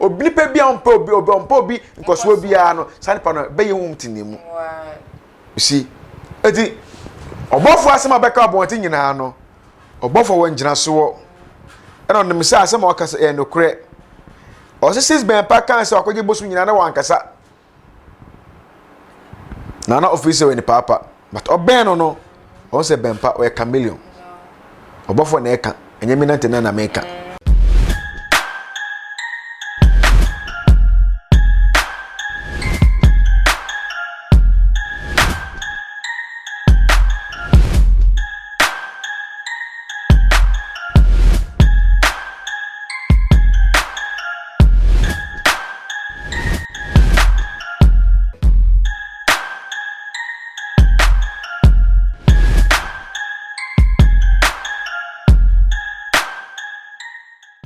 Obi nipa bi a ɔmpɛ obi obi ɔmpɛ obi nkɔsoɔ biara no, saa nipa no bɛyɛ honhom te ne mu. You see? Eti ɔbɔfoɔ asɛm a bɛka abɔnten nyinaa no, ɔbɔfoɔ wɔ ngyinasoɔ. Ɛna ɔnim sɛ asɛm a ɔka sɛ ɛyɛ nokorɛ. Ɔse sis bɛn pa kaa sɛ wakɔgye bosom nyinaa na wankasa. Na na ɔfiri sɛ ɔyɛ ne paapa. But ɔbɛn no no, ɔhu sɛ bɛn pa ɔyɛ chameleon. Ɔbɔfoɔ na ɛka, ɛnyɛ me nante na na meka.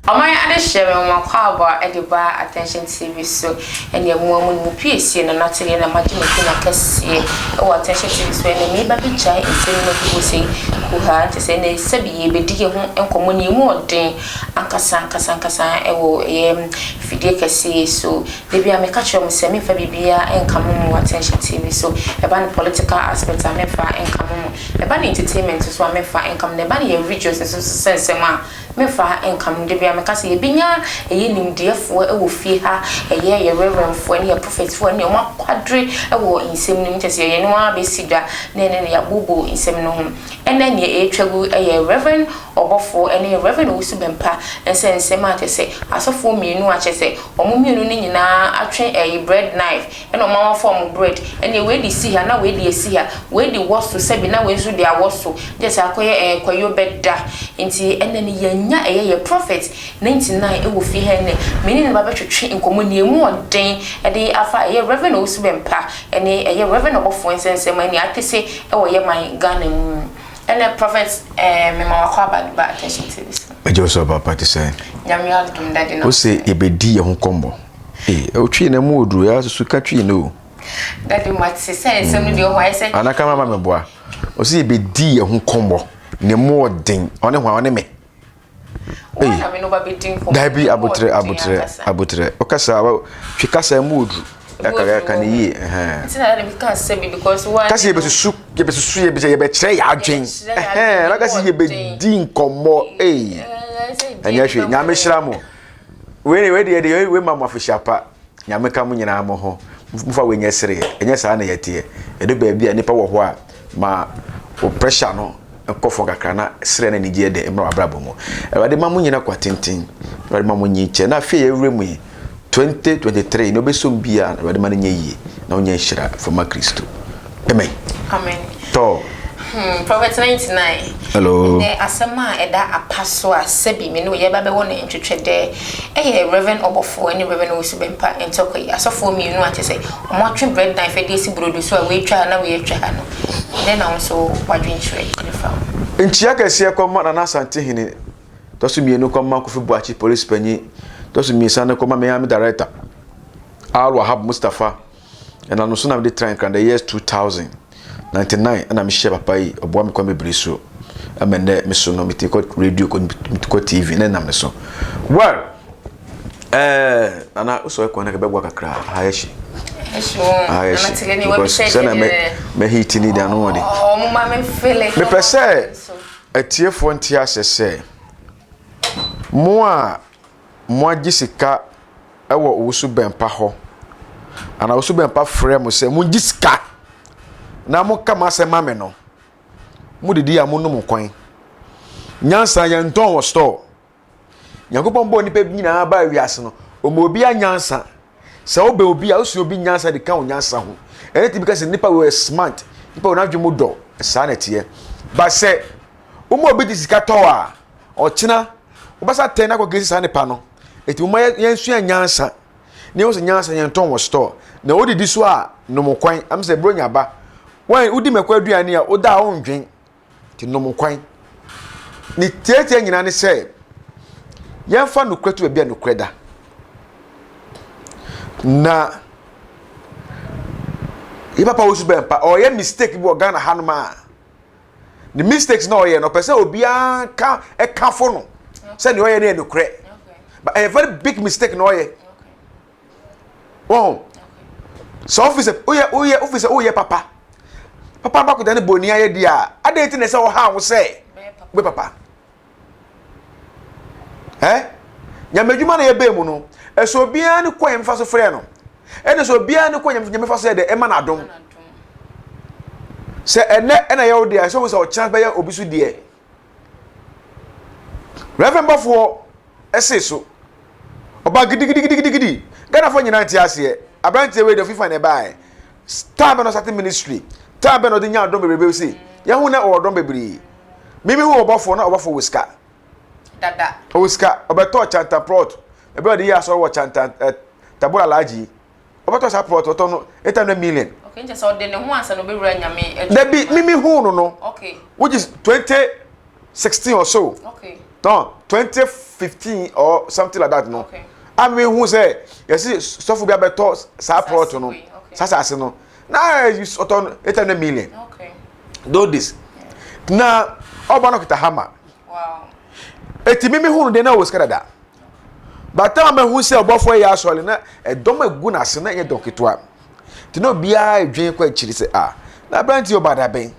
Ɔman adehyeɛ me nwoma kwaabɔ de ba Attention TV so ɛne ɛmoa mu ne mu piesie no nate na magye me pin akɛseɛ ɛwɔ Attention TV so ɛnɛ meba bɛgyae nsɛm mu agu hɔ sei kuhaa nkyɛ sɛ ɛnɛ sɛbi yɛbɛdi yɛ ho nkɔmmɔ ne ɛmu ɔden ankasa ankasa ankasa ɛwɔ ɛyɛ fidie kɛseɛ yi so. Da biara meka kyerɛ wɔn sɛ memfa biribiara nkame mo wɔ Attention TV so. Ɛba no political aspect a memfa nkame mo. Ɛba no entertainment nso a memfa nkame mo. Na ɛba no yɛn religious nso so sɛ nsɛm a memfa nkame mo. Da biara meka sɛ yɛbɛnya ɛyɛ nimdeɛfoɔ wɔ fie ha, ɛyɛ yɛn reverendfoɔ ne yɛn prophetfoɔ ne wɔn akwadre wɔ nsɛm no mu. Kyerɛ sɛ yɛne wɔn ara bɛsi dwa na yɛne no yɛabooboo nsɛm no ho. Ɛnnɛ nea ɛretwa gu yɛ Rev. Ɔbɔfoɔ ne Rev. Owusu Bɛmpa nsɛnsɛm a kyerɛ sɛ asɔfoɔ mmienu a kyerɛ sɛ wɔn mmienu no nyinaa atwe ɛyi bread knife ɛna wɔn afa wɔn bread ɛnneɛ wei de si ha na wei de asi ha, wei de wɔ so sɛbi na wei nso de awɔ so kyerɛ sɛ akɔyɛ ɛɛ kwayo bɛda nti ɛnnɛ no yɛanya ɛyɛ yɛ prophet 99 wɔ fie ha ɛnnɛ me ne no ba bɛtwetwe nkɔmmɔ nea ɛmu ɔden ɛde afa ɛyɛ Rev. Owusu Bɛmpa ɛne ɛyɛ Rev. Ɔbɔfoɔ nsɛnsɛm ɛne atese ɛwɔ yɛ man Ghana mu. Ɛnɛ prophet eh, mema wakɔ aba de ba attention TV so. Megye wo so papa te sɛ. Nyame adom dade na. Wo se yɛbɛdi yɛn ho kɔmmɔ. Ee, eh, otwi na mu oduru ya susu ka twi no o. Dade ma te sɛ nsɛm no deɛ ɔho ayɛ sɛ. Ana kama ma meboa. O se yɛbɛdi yɛn ho kɔmmɔ. Ne mu ɔden. Ɔne hwan ɔne me. Dabi abotrɛ abotrɛ abotrɛ ɔkasa twe kasa mu oduru ɛka ɛka ne yie ɛhɛn kasa yɛbɛsusu yɛbɛsusu yɛbɛsɛ yɛbɛkyerɛ yɛ adwen ɛhɛn na kasa yɛbɛdi nkɔmmɔ ee ɛnyɛ hwee nyame hyira mo wei wei deɛ deɛ wei ma mo afehyia pa. Nyame ka mo nyinaa mo ho. Mofa wei nyɛ sereɛ. Ɛnyɛ saa na yɛteɛ. Ɛdu baabi a nnipa wɔ hɔ a, ma wo pressure no nkɔ fam kakra na sereɛ ne anigyeɛ dɛ mmra w'abrabɔ mu. Awurade ma mo nyina kwa tenten. Awurade ma mo nyin kyɛ. Na afei a yɛwura mu yi, 2023, nea ɔbɛsom biara no, Awurade ma no nyɛ yie na ɔnyɛ nhyira fama Kristo. Amen. Amen. Tɔ. Hmm, Prophet 99. Hello. Ɛnɛ asɛm a ɛda apa so a sɛbi me ne wo yɛba bɛwɔ no ntwetwɛdɛ ɛyɛ Reverend Ɔbɔfoɔ ne Reverend Owusu Bɛmpa ntɔkwa yi. Asɔfoɔ mmienu a kyerɛ sɛ wɔn atwe bread knife de asi brodo so a wei twa ha na wei atwa ha no. Dɛn na wo nso w'adwenkyerɛ ne fa ho? Nkyia kɛseɛ kɔma Nana Asantehene, tɔ so mmienu kɔma Kofi Boakye Polisi Panyin, tɔ so mmiɛnsa no kɔma me ara me Director, Al Wahab Mustapha. Ɛna no so na mede tra Nkran the years 2000, 99 ɛna mehyia papa yi, ɔboa me kwan bebree so. Ɛma nnɛ me so no mete kɔ radio, mete kɔ TV na ɛnam ne so. Well, ɛɛ nana wosɔ ɛkwan no kɛbɛboa kakra ha yɛ hye. Ha yɛ hye because sɛ na mɛ mɛ heat ni de ano wɔde. Mepɛ sɛ atiefoɔ nte aseɛ sɛ mo a moagye sika wɔ Owusu Bɛmpa hɔ, anaa Owusu Bɛmpa frɛ mo sɛ mongye sika na monka m'asɛm ma me no, modidi a monom nkwan. Nyansa yɛntɔn wɔ store. Nyankopɔn bɔɔ nnipa nyinaa baa wiase no, ɔma obiara nyansa. Sɛ wobɛn obi a, wosua obi nyansa de ka wo nyansa ho. Ɛno tumi ka sɛ nipa wei ɔyɛ smart, nipa wei n'adwene mu dɔ, saa na ɛteɛ. Ba sɛ woma obi de sika tɔ a, ɔkyena wobɛsa tɛn akɔ kesi saa nipa no. Eti mo ma yɛnsua nyansa. Na yɛhu sɛ nyansa yɛntɔn wɔ store. Na wodidi so a, nom kwan. Am sɛ bronya ba. Wɔn wodi mɛkɔ aduane a, woda a wondwen. Ti nom kwan. Ne tiatia nyinaa ne sɛ yɛmfa nokorɛ to baabi a nokorɛ da. Na yɛ papa wo so bɛmpa ɔyɛ mistake bi wɔ Ghana hanom a ne mistakes na ɔyɛ no ɔpɛ sɛ obiara ka ɛkafo no sɛ nea ɔyɛ no yɛ nokorɛ but ɛyɛ very big mistake na ɔyɛ. Wɔn sɛ ɔfi sɛ woyɛ woyɛ wofi sɛ woyɛ papa papa baako da ne bɔnni ayɛ deɛ a adeɛ ti na ɛsɛ ɔha wo sɛ wobɛ papa. Ɛ nyame adwuma na yɛbɛn mu no ɛsɛ obiara ne kɔ nyame fa so frɛ no ɛna sɛ obiara ne kɔ nyame fa so yɛ dɛ ɛma no adom sɛ ɛnɛ ɛna yɛ wo deɛ ɛsɛ wo sɛ ɔkyena bɛyɛ obi so deɛ Reverend bɔfoɔ ɛse so ɔba gidigidigidigidi Ghanafoɔ nyinaa nte aseɛ aberanteɛ wei deɛ ɔfifa na ɛbaeɛ time bɛ na ɔsate ministry time bɛ na ɔde nya adɔm bebrebe se yɛho na ɔwɔ dɔm bebree mimi hu ɔbɔfoɔ na ɔbɔfoɔ wɔ sika dada ɔwɔ sika ɔbɛtɔ chanta plot ɛbɛ ɔde yɛ asɔre wɔ chanta ɛ eh, tabora alhaji ɔbɛtɔ saa plot ɔtɔ no 800 million. Okay, nkyɛ sɛ ɔde ne ho ansa na ɔbɛwura nyame adwuma. Dabi, mimi hu no no. Okay. Which is 2016 or so. Okay. No, 2015 or something like that no. Okay. A mi hu sɛ yɛsi sɔfo bi abɛtɔ saa plot no, saa saase no. Na ɔtɔ no 800 million. Okay. Those days. Na ɔba no kita hammer. Wow. Eti mimi hu no de na ɔwɔ sika dada. But time a mahu sɛ ɔbɔfoɔ yɛ asɔre na ɛdɔm agu n'ase na ɛnyɛ dɔm ketewa. Nti na obiara redwen kɔ akyiri sɛ ah na aberante yi ɔba da bɛn?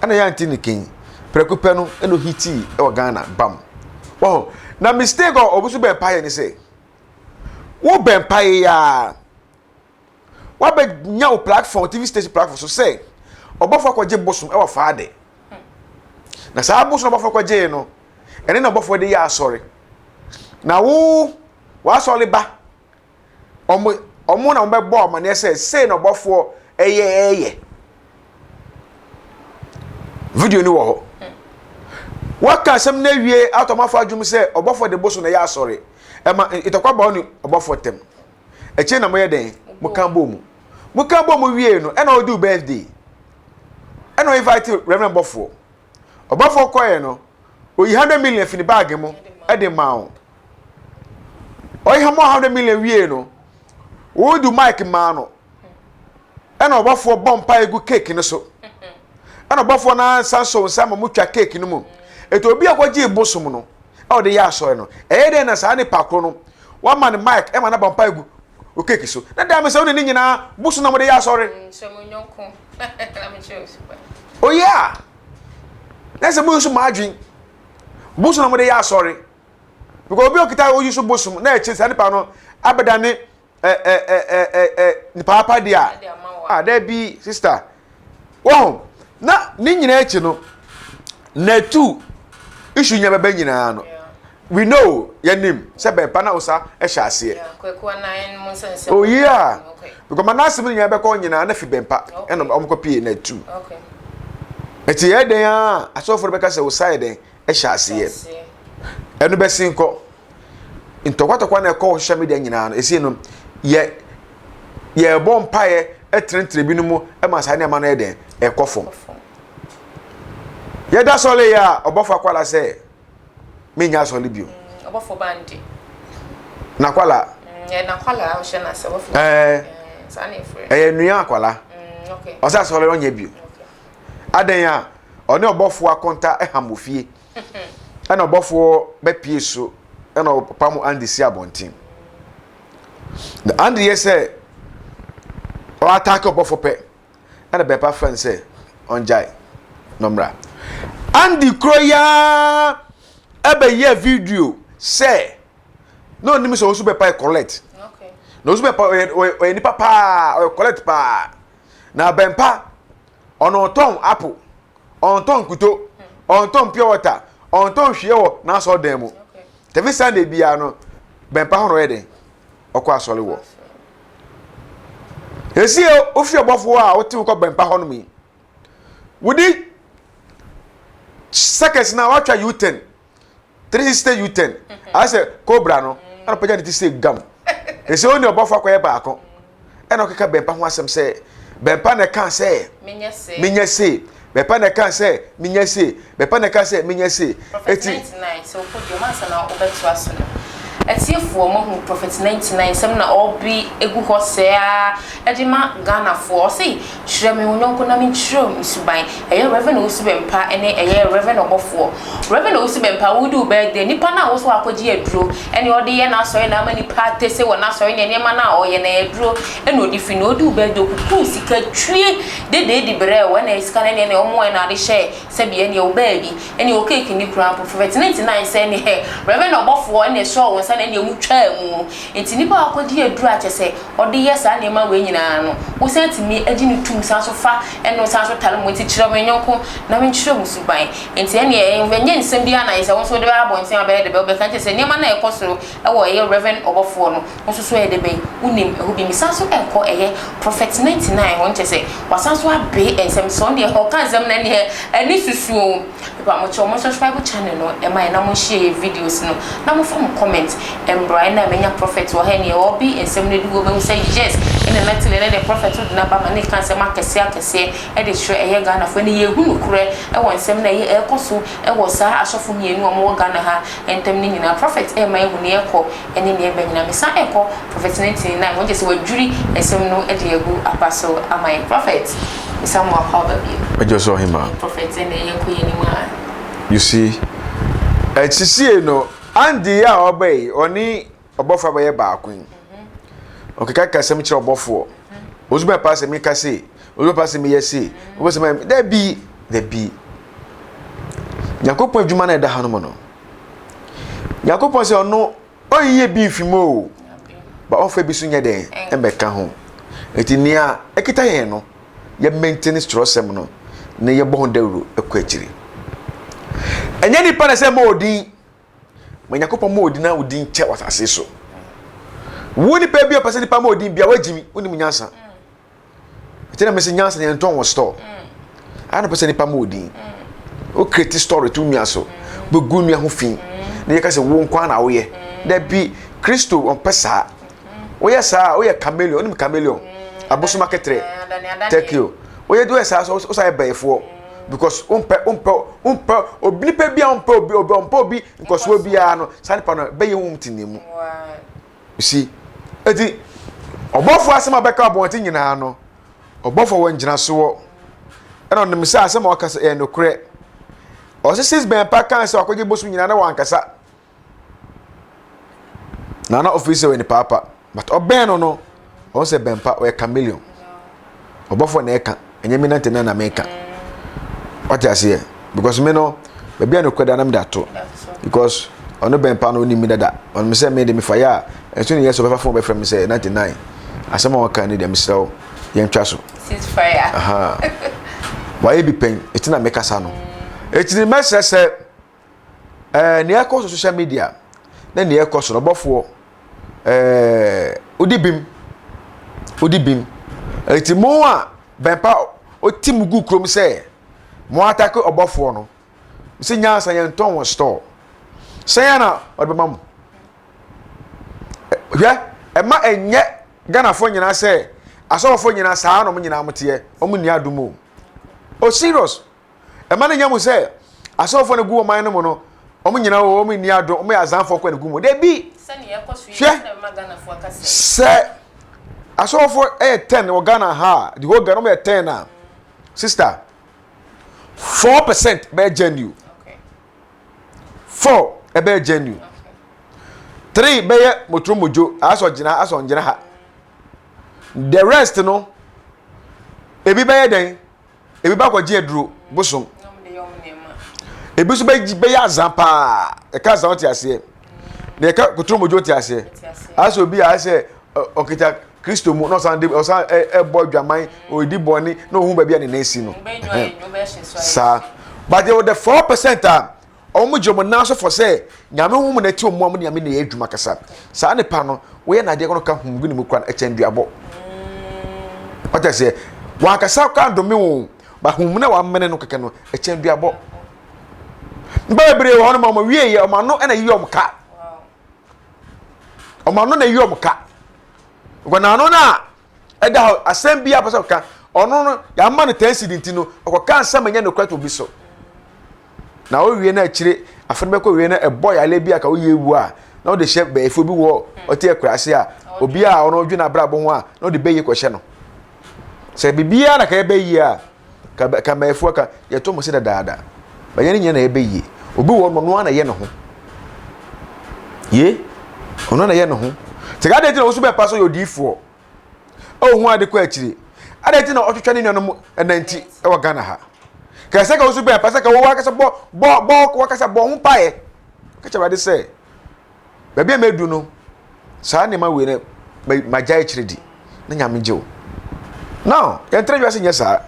Ɛna yɛante ne kan. Prɛko pɛ no ɛna ohitii ɛwɔ Ghana bam. Wɔho na mistake a obi so bɛn paeɛ ne sɛ wo bɛn paeɛ yi a wabɛnya wo platform tv station platform so sɛ ɔbɔfo akɔgye bosom ɛwɔ faade na saa bosom ɔbɔfo akɔgye no ɛne na ɔbɔfo de yɛ asɔre na wo w'asɔre ba ɔmo ɔmo na wɔbɛbɔ amaneɛ sɛ sei na ɔbɔfoɔ ɛyɛ ɛyɛ video ni wɔ hɔ waka asɛm no awie atɔ ɔmafo adwom sɛ ɔbɔfoɔ de bosom na ɛyɛ asɔre ɛma ntɔkwa ba ɔne ɔbɔfoɔ tɛm Akyire na moyɛ dɛn? Moka bɔɔ mu. Moka bɔɔ mu wiee no, ɛna ɔdi wo birthday. Ɛna ɔinvite Reverend bɔfoɔ. Ɔbɔfoɔ kɔɛ no, oyi 100 million fi ne baage mu ɛde maa wo. Ɔyi mo 100 million wiee no, wodi mic maa no. Ɛna ɔbɔfoɔ bɔ mpaeɛ gu cake no so. Ɛna ɔbɔfoɔ no ansa sɔ nsa ma motwa cake no mu. Eti obi a ɔkɔgyee bosom no, a ɔde yɛ asɔre no, ɛyɛ dɛn na saa nipa koro no Wama no mic ɛma no abɔ mpae gu wo cake so. Na daa me sɛ wo ne ne nyinaa bosom na mode yɛ asɔre. Oh yeah. Na sɛ mo use mo adwen. Bosom na mode yɛ asɔre. Because obi okita oyi so bosom na ɛkyɛ saa nipa no abɛda ne ɛ ɛ ɛ ɛ ɛ nipa apa deɛ a. Ah, dabi sister. Wɔn na ne nyinaa akyi no na tu issue nya bɛbɛ nyinaa no we know yɛnim sɛ bɛmpa na osa hyɛ aseɛ oh yeah because ma n'asɛm nyinaa bɛkɔ nyinaa na fi bɛmpa ɛna wɔn kɔ pie na tu ɛti yɛ dɛn a asɔfo no bɛka sɛ osa yɛ dɛn ɛhyɛ aseɛ ɛno bɛsen kɔ ntɔkwatɔkwa na ɛkɔ wɔ social media nyinaa no esi no yɛ yɛbɔ mpaeɛ ɛtenetene binom ma saa nneɛma no yɛ dɛn ɛkɔ fam yɛda sɔle yɛ a ɔbɔfo akwala sɛ menya asɔle bio mm, ɔbɔfo bandi nakwala mm, nakwala ɔhyɛ n'ase ɔbɔfo ɛɛ saa na efiri ɛyɛ nua akwala mm, ɔsɛ asɔle ɔnyɛ bio adɛn a ɔne ɔbɔfo akonta ɛham wɔ fie ɛna ɔbɔfoɔ bɛpie so ɛna ɔpam Andy si abɔnten na Andy yɛ sɛ ɔataake ɔbɔfo pɛ ɛna bɛpa frɛ no sɛ ɔngyae na ɔmmra Andy kuro yaa ɛbɛyɛ video sɛ na ɔnim sɛ ɔso bɛpa yɛ collect na ɔso bɛpa ɔyɛ ɔyɛ nipa paa ɔyɛ collect paa na bɛmpa ɔno ɔtɔn apple ɔntɔn nkuto, ɔntɔn pure water, ɔntɔn hwee wɔ n'asɔrdan mu. Every Sunday biara no, bɛmpa hɔ na ɔyɛ den, ɔkɔ asɔre wɔ. Esi ofi ɔbɔfo a wote wokɔ bɛmpa hɔ nom yi, wodi seconds na watwa U-turn. 360 U-turn ayɛ sɛ cobra no ɛna ɔpagya ne ti sɛ gam ɛsɛ ɔne ɔbɔfo akɔyɛ baako ɛna ɔkeka bɛmpa ho asɛm sɛ bɛmpa na ɛka sɛ menyɛ se bɛmpa na ɛka sɛ menyɛ se bɛmpa na ɛka sɛ menyɛ se eti. 99 sɛ wokɔ dwom ansa na wobɛtoa so no. Atiefoɔ moahu Prophet 99 nsɛm na ɔrebi gu hɔ sɛɛ ara de ma Ghanafoɔ. Ɔse kyerɛ me wo yɔnko na menkyerɛ wo me suban. Ɛyɛ Rev Owusu Bɛmpa ne ɛyɛ Rev Ɔbɔfoɔ. Rev Owusu Bɛmpa wodi wo birthday, nipa no a wo so akɔgye aduro ɛne ɔde yɛ n'asɔre na ama nipa atese wɔ n'asɔre ne nneɛma no a ɔyɛ no ɛyɛ aduro ɛna ɔde firi na ɔdi wo birthday ɔkukuu sika twie dedeedi brɛɛ wo ɛna sika no ɛne ɛne ɔmo ɛna ade hyɛɛ Sɛbi ɛneɛ wo baabi ɛneɛ wo cake nni koraa mpo fɛfɛ 99 sɛ ɛneɛ Reverend ɔbɔfoɔ ɛna ɛsɔɔ wo nsa na ɛneɛ mo twaa mu nti nipa a wakɔgye aduro a kyɛsɛ ɔde yɛ saa nneɛma wei nyinaa no wo san tumi gye no tum san so fa ɛno san so tare mu nti kyerɛ me nyɔnko na me nkyerɛ wo suban nti ɛneɛ ɛnyɛ nsɛm biara na yɛsɛ wo nso wode bɛba abɔnten abɛyɛ de bɛ wobɛka kyɛsɛ nneɛma no a ɛkɔ soro ɛwɔ ɛyɛ Reverend ɔbɔfoɔ no Wo nso so ɛyɛ dɛ bɛn? Wonim ɛhɔ bi? Mesan so ɛkɔ ɛyɛ Prophet 99 hɔ nkyɛ sɛ wasan so abee nsɛm sɛ ɔno deɛ ɔka nsɛm no ɛneɛ ɛne susu o. Mepa mo kyɛw mo subscribe channel no ɛma yɛn na mo share yɛ videos no na mo fa mo comment mbra ɛna menya Prophet wɔ ha ɛneɛ ɔbe nsɛm no adi hɔ bɛhu sɛ yes ɛna Natalie ɛnɛ deɛ Prophet wode no aba ma ne ka nsɛm akɛseɛ akɛseɛ ɛde kyerɛ ɛyɛ Ghanafoɔ ɛne yɛhu nokorɛ ɛwɔ nsɛm no ɛyɛ ɛkɔ so ɛwɔ saa asɔfo mmienu a wɔwɔ Ghana ha ntam no nyinaa Prophet ɛma yɛhu neɛ ɛkɔ ne nea ɛba nyinaa. Mesan rekɔ Prophet 99 hɔ, kyerɛ sɛ wadwiri nsɛm no de agu apa so ama yɛn. Prophet, mesan mu akɔ aba bio. Megye so ɔhemaa. Prophet, ɛnna yɛnkɔ yɛn anim a. You see, ɛsisie no, Andy yi a ɔba yi, ɔne ɔbɔfoɔ abɛyɛ baako yi. Ɔkeka kasɛm kyerɛ ɔbɔfoɔ. Osu bɛ pa sɛ meka sei, osu bɛ pa sɛ meyɛ sei, osu bɛ sɛ dabi, dabi. Nyankopɔn adwuma na ɛda ha no mu no. Nyankopɔn sɛ ɔno ɔnyɛ bi mfi mu o, ba ɔmfa bi so nyɛ dɛn mmɛka ho. Nti nea ɛkita yɛn no, yɛ maintain kyerɛwsɛm no na yɛbɔ ho dawuro kɔ akyiri. Ɛnyɛ nipa na sɛ ma odin, ma Nyankopɔn ma odin na odin kyɛ wɔ asase so. Wo nipa bi a ɔpɛ sɛ nipa ma odin bia wagyimi, wonim nyansa. Ɛti na mesi nyansa yɛn tɔn wɔ store. Ana pɛ sɛ nipa ma odin. O create story to nua so. Bɛ gu nua ho fi. Na yɛ ka sɛ wo nko na woyɛ. Da bi Kristo ɔmpɛ saa. Woyɛ saa woyɛ chameleon, onim chameleon. Abosom aketere. Thank you. Woyɛ do saa so wo sa yɛ bɛyifoɔ. Because wompɛ wompɛ wompɛ obi nipa bi a wompɛ obi obi ɔmpɛ obi nkɔsoɔ biara no saa nipa no bɛyɛ wo ti ne mu. You see? Eti ɔbɔfoɔ asɛm a ɔbɛka abɔnten nyinaa no, ɔbɔfoɔ wɔ ngyinasoɔ. Ɛna ɔnim sɛ asɛm a ɔka sɛ ɛyɛ nokorɛ. Ɔse sis bɛn pa kan sɛ ɔkɔgye bosom nyinaa na wankasa. Na na ɔfiri sɛ ɔyɛ ne paapa. But ɔbɛn no no, ɔhu sɛ bɛn pa ɔyɛ chameleon. Ɔbɔfoɔ na ɛka, ɛnyɛ me nante na na meka. Wate aseɛ? Because me no, baabi a nokorɛ da na mede ato. Because ɔno bɛn pa no ɔnim me dada. Ɔnim sɛ me de mefa yɛ a, ɛnso ne yɛ sɛ ɔbɛfa phone bɛfrɛ me sɛ 99. Asɛm a ɔka ne deɛ mesrɛ wo, yɛntwa so. Ceasefire. Aha. Wayɛ bi pɛn, ɛti na mekasa no. Ɛti ne mɛsrɛ sɛ, ɛɛ nea ɛkɔ so social media ne nea ɛkɔ so no ɔbɔfoɔ ɛɛ wodi bim wodi bim eti mo a bɛnpa oti mu gu kurom sɛ mo atake ɔbɔfoɔ no sɛ nyansa yɛn tɔn wɔ store sɛn ya na ɔde bɛma mo hwɛ ɛma ɛnyɛ Ghanafoɔ nyinaa sɛ asɔfoɔ nyinaa saa na wɔn nyinaa mo teɛ wɔn nni adum o o serious. Ɛma no nyɛ mo sɛ asɔfoɔ no gu ɔman no mu no, wɔn nyinaa wɔ wɔn nni adom, wɔn yɛ azanfoɔ kɔ na gu mu. Dabi! Hwɛ, sɛ asɔfoɔ yɛ ten wɔ Ghana ha a, the whole Ghana wɔn yɛ ten a, sister, 4% bɛyɛ genuine. 4 ɛbɛyɛ genuine. 3 bɛyɛ motoromodwo, asɔ gyina, asɔ ngyina ha. The rest no, ebi bɛyɛ dɛn? Ebi ba kɔgye aduro bosom. Ebi nso bɛyɛ azan paa. Ɛka azan ɔte aseɛ. Na ɛka kotoromodwo ɔte aseɛ. Asɛ obi a asɛ ɔkita Kristo mu na ɔsan de ɔsan ɛbɔ adwaman ɔredi bɔne na ohun baabi a ne nan si no. Saa. But yɛwɔ the 4% a Wɔn gye wɔn nan so fɔ sɛ Nyame honhom na ɛte wɔn mu a wɔn ne Nyame na ɛyɛ adwuma kasa. Saa nipa no, woyɛ no adeɛ no ka hum gu ne mu kora no, ɛkyɛn duabɔ. Wate aseɛ? Wankasa kora ndome wo, ba hum na wamene no kɛkɛ no, ɛkyɛn duabɔ. Nipa bebree wɔ hɔ no ma wɔn wie yɛ, wɔn ano na ɛyi wɔn ka. Wɔn ano na ɛyi wɔn ka. Wɔn ano no a ɛda hɔ asɛm bi a pɛ sɛ ɔka ɔno no yɛama no ten cedi nti no ɔkɔka nsɛm ɛnyɛ nokorɛ to obi so na wowie no akyire afe no bɛkɔ wie no ɛbɔ yale bi a ka woyɛ ewu a na wode hyɛ bɛyifoɔ bi wɔ ɔte akuraase a obi a ɔno dwe n'abrabɔ ho a na ɔde bɛyie kɔhyɛ no. Sɛ biribiara na ka yɛbɛyie a ka ka mmayifoɔ ka yɛto mo se dadaada. Bɛyɛ ne nyina na yɛbɛyie. Obi wɔ no ɔno ara na ɛyɛ ne ho. Ye ɔno ara na ɛyɛ ne ho. Sɛ ka adɛn nti na wo so bɛpa sɛ ɔyɛ odiyifoɔ a ɔhu ade kɔ akyire? Adɛn nti na ɔtwetwa ne nuanom nanti wɔ Ghana ha? Ka sɛ ka wo so bɛpa sɛ ka wo wakasa bɔ bɔ bɔ wakasa bɔ ho mpaeɛ. Ka kyerɛ Awurade sɛ baabi a madu no saa nneɛma wei no magyae akyire di na Nyame gye wo. Now yɛntra wiase nyɛ saa.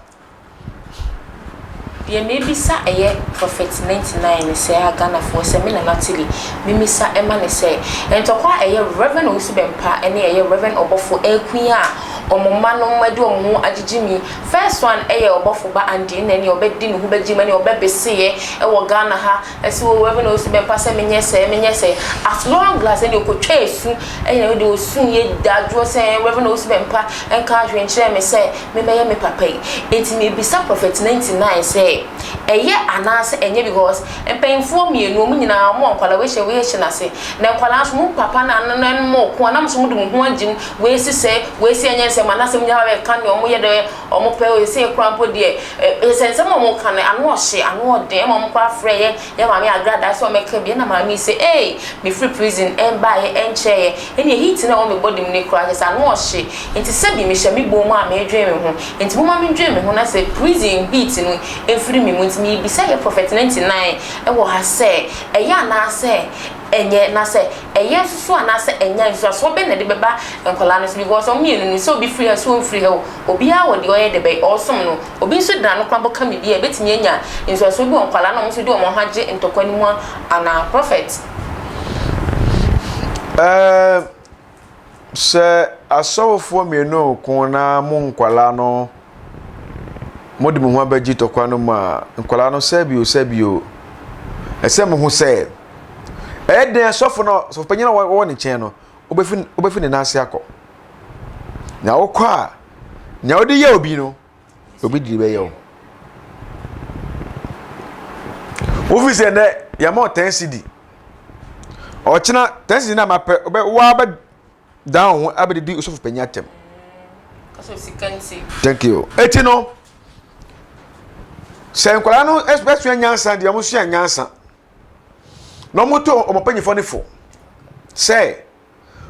Deɛ mebisa ɛyɛ prophet 99 no sɛ a Ghanafoɔ sɛ me Nana Tilly memisa ɛma no sɛ ntɔkwa a ɛyɛ Rev Owusu Bɛmpa ɛne ɛyɛ Rev Ɔbɔfo Akui a ɔmo mma nom ɛde ɔmo ho agyegye mi first one ɛyɛ Ɔbɔfo ba Andy ɛna ɛne ɔbɛdi ne ho bɛgye mu ɛne ɔbɛbeseɛ ɛwɔ Ghana ha ɛsɛ o Rev Owusu Bɛmpa sɛ menyɛ sɛɛ menyɛ sɛɛ at long last ɛne ɔkɔtwa esu ɛna ɛde osu yɛ dadwoɔ sɛ Rev Owusu Bɛmpa ɛnka hwee nkyerɛ me sɛ mebɛyɛ me papa yi. Enti mebisa Prophet 99 sɛ ɛyɛ anaasɛ ɛnyɛ because mpanyinfoɔ mienu ɔmo nyinaa ɔmo wɔ nkwadaa wei hyɛ wei hyɛ n'ase na nkwadaa nso mo papa na no no mo ko a na mo nso mo de mo ho agye mu wei si sɛ wei si ɛnyɛ nsɛm anaasɛ mo nyinaa bɛka nea ɔmo yɛ dɛ ɔmo pɛ o sɛ kura mpo deɛ ɛ sɛ nsɛm a ɔmo ka no ano ɔhye ano ɔden ɛma ɔmo kora frɛ yɛ yɛ maame agradaa sɛ ɔmɛka bi ɛna maame yi sɛ ee mefiri prison ɛmbaeɛ ɛnkyɛeɛ ɛneɛ heat no a ɛwɔ me body mu no koraa kyerɛ sɛ ano ɔhye nti sɛbi mehyɛ me bɔn mu a meredwen me ho nti momma mendwen me ho na sɛ prison heat no mfiri me mu nti merebisa yɛ prophet 99 ɛwɔ ha sɛ ɛyɛ anaasɛ ɛnyɛ na sɛ ɛyɛ nso so anaasɛ ɛnyɛ nsuasoɔ bɛn na ɛde bɛba nkwadaa no so because wɔn mmienu no sɛ obi firi ha sɛ ɔmfiri ha o obiara wɔ deɛ ɔyɛ dɛ bɛyɛ ɔresom no Obi nso de n'ano koraa bɛka biribi a ebetumi anya nsuansoɔ bi wɔ nkwadaa no a wɔn nso de wɔn ho agye ntɔkwa no mu anaa? Prophet. Ɛɛ, sɛ asɔfofoɔ mmienu reko na mo nkwadaa no mode mo ho abɛgye tɔkwa no mu a, nkwadaa no sɛbio sɛbio, ɛsɛ mo ho sɛ ɛyɛ den sɔfo no sɔfo panyin a wɔwɔ ne nkyɛn no wobɛfi wobɛfi ne nan ase akɔ. Na wokɔ a, nea wode yɛ obi no, obi de bɛyɛ wo. Wofi sɛ nnɛ yɛma wo 10 cedi. Ɔkyena 10 cedi na mapɛ wobɛ woa bɛ dan wo ho abɛdidi osɔfo panyin atɛm. Thank you. Eti no, sɛ nkwadaa no asua nyansa deɛ wɔn sua nyansa na wɔn to wɔn mpanyinfoɔ no fo sɛ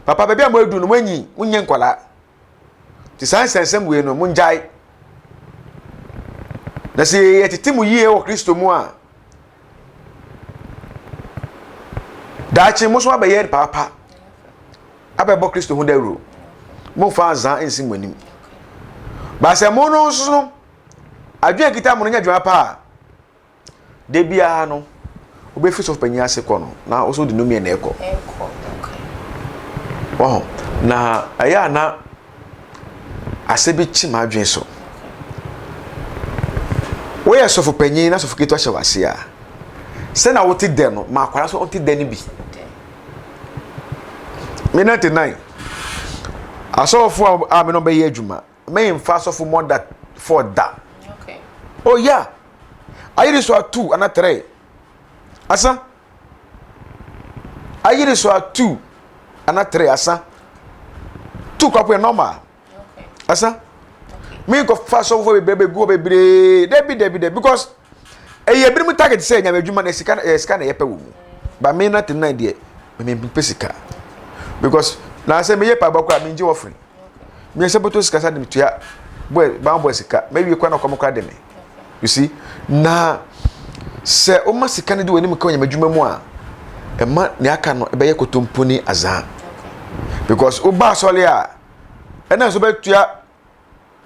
Papa, baabi a moadu no, moanyin, monyɛ nkwadaa. Nti saa nsɛnsɛm wei no, mongyae. Na sɛ yɛtete mo yie wɔ Kristo mu a, daakye mo nso abɛyɛ paapa, abɛbɔ Kristo ho dawuro. Momfa azaa nsi mo anim. Baasɛ mo no nso no, adwene kita mo no nyɛ adwuma pa a, Da biara no, wobɛfiri sɔfo panyin ase kɔ no, na wo nso wode nnome na ɛkɔ. Wɔho, na ɛyɛ a na asɛ bi kye m'adwene so. Woyɛ sɔfo panyin na sɔfo ketewa hyɛ w'ase a, sɛ na wote dɛ no, ma akwadaa nso ɔnte dɛ no bi. Me 99, asɔfo a me no bɛyɛ adwuma, memfa asɔfo more than four da. Oh yeah. Ayere so a two ana three. Asa. Ayere so a two ana three asa. Two kwapo yɛ normal. Asa. Me nkɔ fa asɔfo bebree begu hɔ bebree. Dabi dabi dabi because ɛyɛ ebinom target sɛ nyame adwuma na sika ɛyɛ sika na yɛpɛ wɔ mu. Ba me na ten deɛ me me sika. Because na sɛ meyɛ pa bɔ koraa me ngye offering. Me sɛ bɔtɔ sika sa de tua boy ban boy sika mɛwie kora na ɔkɔm kora de me you see na sɛ woma sika no di w'anim ka onyame adwuma mu a ɛma nea aka no ɛbɛyɛ kotompo ne azaa because woba asɔre a ɛna nso bɛtua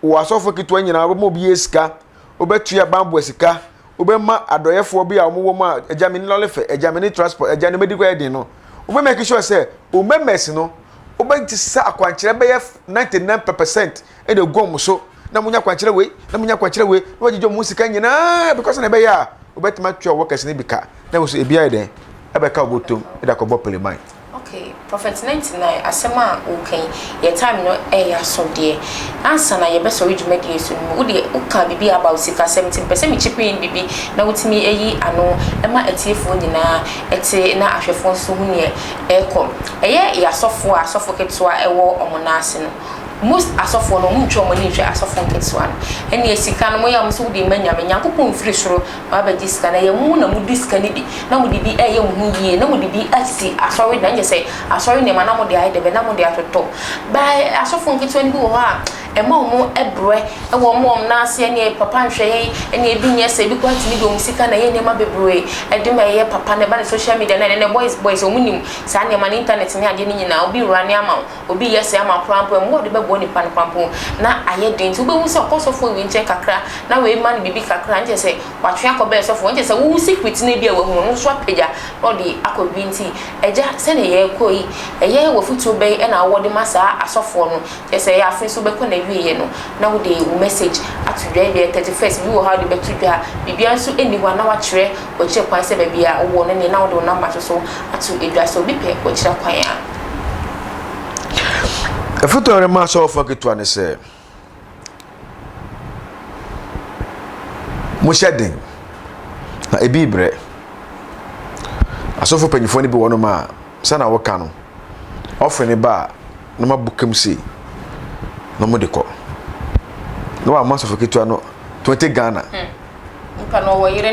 wɔ asɔfo ketewa nyinaa wobɛma obi yɛ sika wobɛtua banboa sika wobɛma adɔyɛfoɔ bi a wɔwɔ mu a agya me ne lɔre fɛ agya me ne transport agya ne mɛdi kɔ yɛ den no wobɛ make sure sɛ wo members no wobɛsesa akwankyerɛ bɛyɛ 99 percent ɛna egu wɔn so na mo nya akwankyerɛ wei na mo nya akwankyerɛ wei na wɔgyegye wɔn sika nyinaa because na ɛbɛyɛ a wobɛtumi atua workers no bi ka na wɔso ebi ayɛ dɛn ɛbɛka wɔbɔtɔm ɛde akɔbɔ peleman. Ok. Okay prophet 99 asɛm a woka yi yɛ time no ɛyɛ aso deɛ ansa na yɛbɛsɔre dwumadie so no wodeɛ woka biribi about sikasɛm nti mepɛ sɛ me chip in biribi na wotumi ayi ano ɛma atiefoɔ nyinaa ɛte na ahwɛfoɔ nso hu neɛ ɛrekɔ ɛyɛ yɛ asɔfoɔ a asɔfo ketewa ɛwɔ ɔmo nan ase no most asɔfoɔ no ɔmo ntwa ɔmo ani nhwɛ asɔfo nketewa no ɛneɛ sika no moyɛ a ɔmo sɛ wode ma Nyame Nyankopɔn mfiri soro na wabɛgye sika no ɛyɛ mo na modi sika no bi na mode bi ɛyɛ mo ho yie na mode bi asi asɔre dan kyɛ sɛ asɔre nneɛma na mode ayɛ dɛbɛ na mode atotɔ by asɔfo nketewa no bi wɔ hɔ a ɛma ɔmo ɛbrɛ ɛwɔ ɔmo ɔmo nan ase ɛneɛ papa nhwɛ yɛn ɛneɛ ebi nyɛ sɛ ebi koraa tumi de ɔmo sika na ɛyɛ nneɛma bebree ɛde ma ɛyɛ papa na ɛba ne social media na ɛnɛ nɛ boys boys ɔmo nim saa nneɛma no internet ne adeɛ no nyinaa obi rane ama wo. Obi yɛ sɛɛ ama koraa mpo a, mmoa a ɔde bɛboa nipa no koraa mpo na ayɛ den. Nti wobɛhu sɛ ɔkɔ sɔfoɔ wei nkyɛn kakra na wei ma no biribi kakra, ne kyerɛ sɛ watwe akɔ bɛyɛ sɔfoɔ. Ne kyerɛ sɛ wo secret no bi a wahu no, ɔno nso apagya na ɔde akɔ bi. Nti agya, sɛdeɛ yɛrekɔ yi, ɛyɛ w'afotuo bɛn na wowɔ de ma saa asɔfoɔ no? Kyerɛ sɛ ɛyɛ afe nso bɛkɔ n'awieɛ no, na wode wo message ato dwa. Ebia 31st, bi wɔ hɔ a wode bɛto dwa a, biribiara nso nni hɔ a na woakyerɛ Wɔkyerɛ kwan sɛ baabi a wowɔ no nie na wode wo namba nso so ato dwa sɛ obi pɛ wɔkyerɛ kwan a. Afotu a wɔde ma asɔfo nketewa ne sɛ, Monhyɛ den, na ebi rebrɛ. Asɔfo mpanyimfoɔ no bi wɔ hɔnom a, sɛnea wɔka no, ɔfrɛ ne ba a, na wɔabɔ kam sei, na wɔde kɔ. Na wɔama asɔfo ketewa no 20 Ghana. Hmm.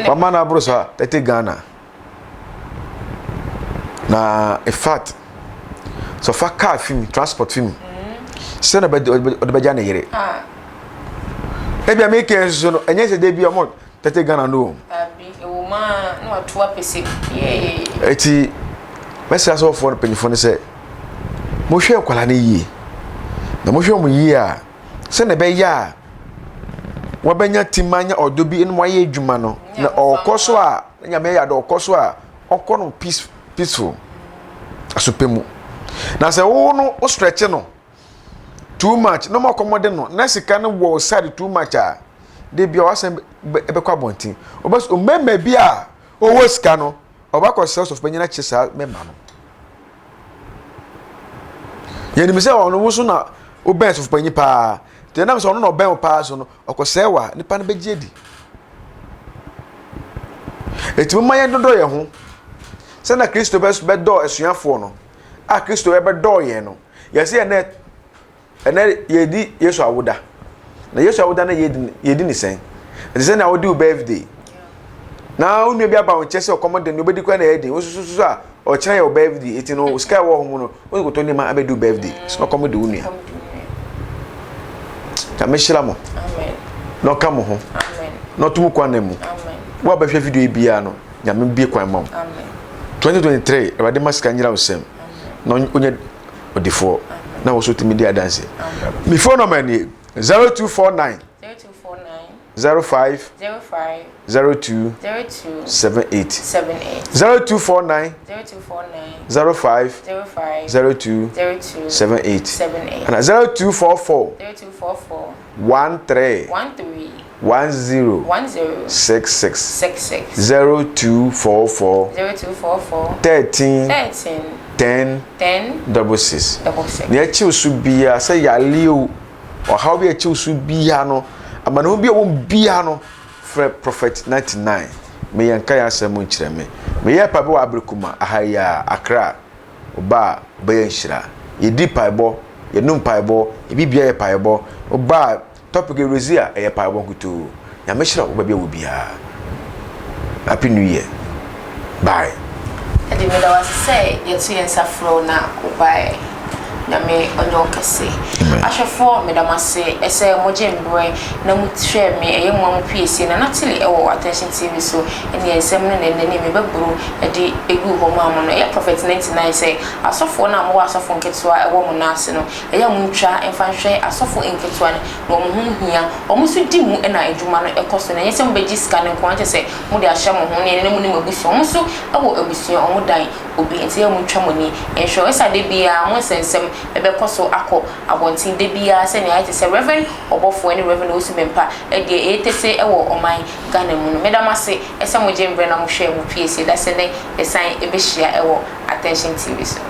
Wama no aboro saa 30 Ghana. Na in fact, sɛ ɔfa car fi mu, transport fi mu, sɛ na ɔde bɛgya ne yere. Ah. Ebi a meka nso no, ɛnyɛ sɛ de bi ɔmo 30 Ghana no o. Eti mɛsrɛ asɔfoɔ no mpanyinfoɔ no sɛ mohwɛ nkwadaa no yie na mohwɛ wɔn yie a sɛnea ɛbɛyɛ a wɔbɛnya tema anya ɔdɔ bi na wɔayɛ adwuma no na ɔkɔ so a nyame yɛ adɔ ɔkɔ so a ɔkɔ no peace peaceful asopɛ mu na sɛ wo no wo stretch no too much na ɔma kɔmɔde no na sika no wɔ side too much a de bia wasɛm bɛkɔ abɔnten ɔbɛsɛ mmarima bi a ɔwɔ sika no ɔbɛkɔ sɛ ɔsɔfo panyin akye saa mmarima no Yɛnim sɛ ɔno wo so na wobɛn sɔfopanyin paa. Nti ɛnam sɛ ɔno na ɔbɛn wo paa so no, ɔkɔsɛe wo a, nipa no bɛgye adi. Enti momma yɛndodɔ yɛn ho sɛnea Kristo bɛdɔɔ asuafoɔ no, a Kristo bɛdɔɔ yɛn no. Yɛsɛ yɛn nɛ Ɛnɛ yɛredi Yesu awoda. Na Yesu awoda no yɛdi yɛdi ne sɛn? Ɛte sɛ nea wodi wo birthday. Na wo nua bi aba wo nkyɛn sɛ ɔkɔm de no, obedi kora na ɛyɛ den. Wosusu so a ɔkyena yɛ wo birthday. Eti no sika ɛwɔ ho mu no, wode kɔtɔ nneɛma abɛdi wo birthday. So na ɔkɔm de wo nua. Nyame hyira mo. Na ɔka mo ho. Na ɔto mo kwan mu. Wo a bɛhwɛ video yi biara no, Nyame bie kwan ma wo. 2023 Awurade ma sika nyira wo nsam. Na onya ɔdefoɔ na wo so tumi di adanse. Me phone number nie 0249 05 02 78 0249 05 02 78 ɛna 0244 13 10 66 0244 13 10 66. Nea ɛkyew so biara sɛ yare o, ɔhaw bi a ɛkyew so biara no, amanehunu bi a ɛwɔ mu biara no, frɛ Prophet 99. Meyɛ nka yɛ asɛm nkyerɛ me. Meyɛ paebɔ wɔ Aberekuma, aha yi ara, Accra. Woba a, wobɛyɛ nhyira. Yɛdi paebɔ, yɛnum paebɔ, yɛ biribiara yɛ paebɔ. Woba a, topic ewuradzi a, ɛyɛ paebɔ nkutoo. Nyame hyira wo baabi a wɔ biara. Happy new year. Bye. Daddy meda wo ase sɛ yɛto yɛn nsa frɛ wo na wo baeɛ. Nyame ɔnyɛ wo kɛse. Ahwɛfoɔ meda mo ase sɛ mogye mbrɛ na mo hwɛɛ me ɛyɛ mo a mo piesie Nana Tilly ɛwɔ Attention TV so ɛneɛ nsɛm no na ɛnɛ ne me bɛboro de guu hɔ maa mo no ɛyɛ Prophet 99 sɛ asɔfoɔ no a mowɔ asɔfo nketewa ɛwɔ mo nan ase no ɛyɛ a montwa mfa nhwɛ asɔfo nketewa no na wɔn ho hia wɔn nso di mu na adwuma no kɔ so na ɛnyɛ sɛ mobɛgye sika no nko ara kyerɛ sɛ mode ahyɛ mo ho ne ɛne mo ne mo abusua wɔn nso wɔ abusua wɔn dan obi nti ɛyɛ a montwa mo ani nhwɛ wɔn ɛsɛ da biara mo nsɛnsɛm ɛbɛkɔ so akɔ abɔnten da biara sɛnea ayɛ te sɛ Rev ɔbɔfoɔ ne Rev Owusu Bempah deɛ ɛyɛ tese wɔ ɔman Ghana mu no. Meda mo ase sɛ mogye mberɛ na mohwɛɛ mo piesie da sɛ nɛ yɛsan bɛhyia wɔ Attention TV so.